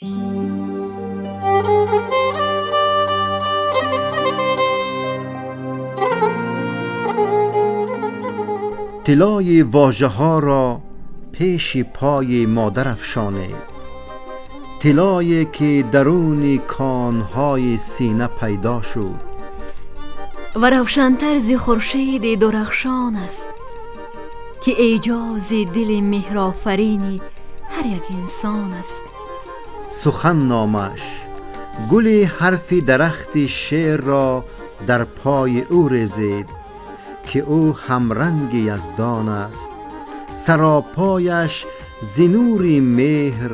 Тиллои вожаҳоро пеши пои модар афшонед, тиллое ки даруни конҳои сина пайдо шуд. Ва равшантар зи хуршеди дурахшон аст, ки эъҷози дили меҳрофарини ҳар як инсон аст. Сухан номаш гули ҳарфи дарахти шеърро дар пои ӯ резед, ки ӯ ҳамранги яздон аст, саропояш зи нури меҳр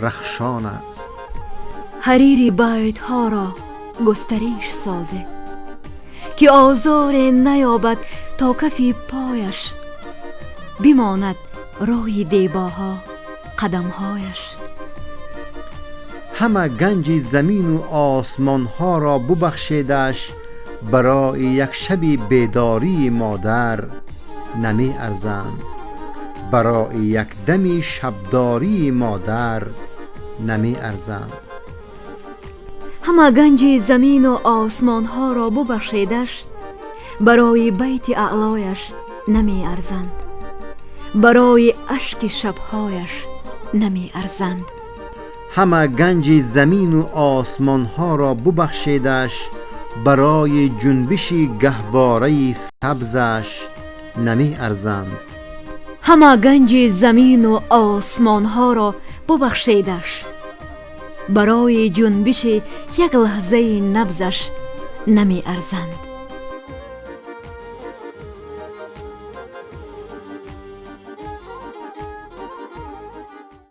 рахшон аст. Ҳарири байтҳоро густариш созед, ки озоре наёбад то кафи пояш, бимонад рӯи дебоҳо қадамҳояш. Ҳама ганҷи замину осмонҳоро бубахшедаш, барои як шаби бедории модар намеарзанд, барои як дами шабдории модар намеарзанд. Ҳама ганҷи замину осмонҳоро бубахшедаш, барои байти аълояш намеарзанд, барои ашки шабҳояш намеарзанд. Ҳама ганҷи замину осмонҳоро бубахшедаш, барои ҷунбиши гаҳвораи сабзаш намеарзанд. Ҳама ганҷи замину осмонҳоро бубахшедаш, барои ҷунбиши як лаҳзаи набзаш намеарзанд.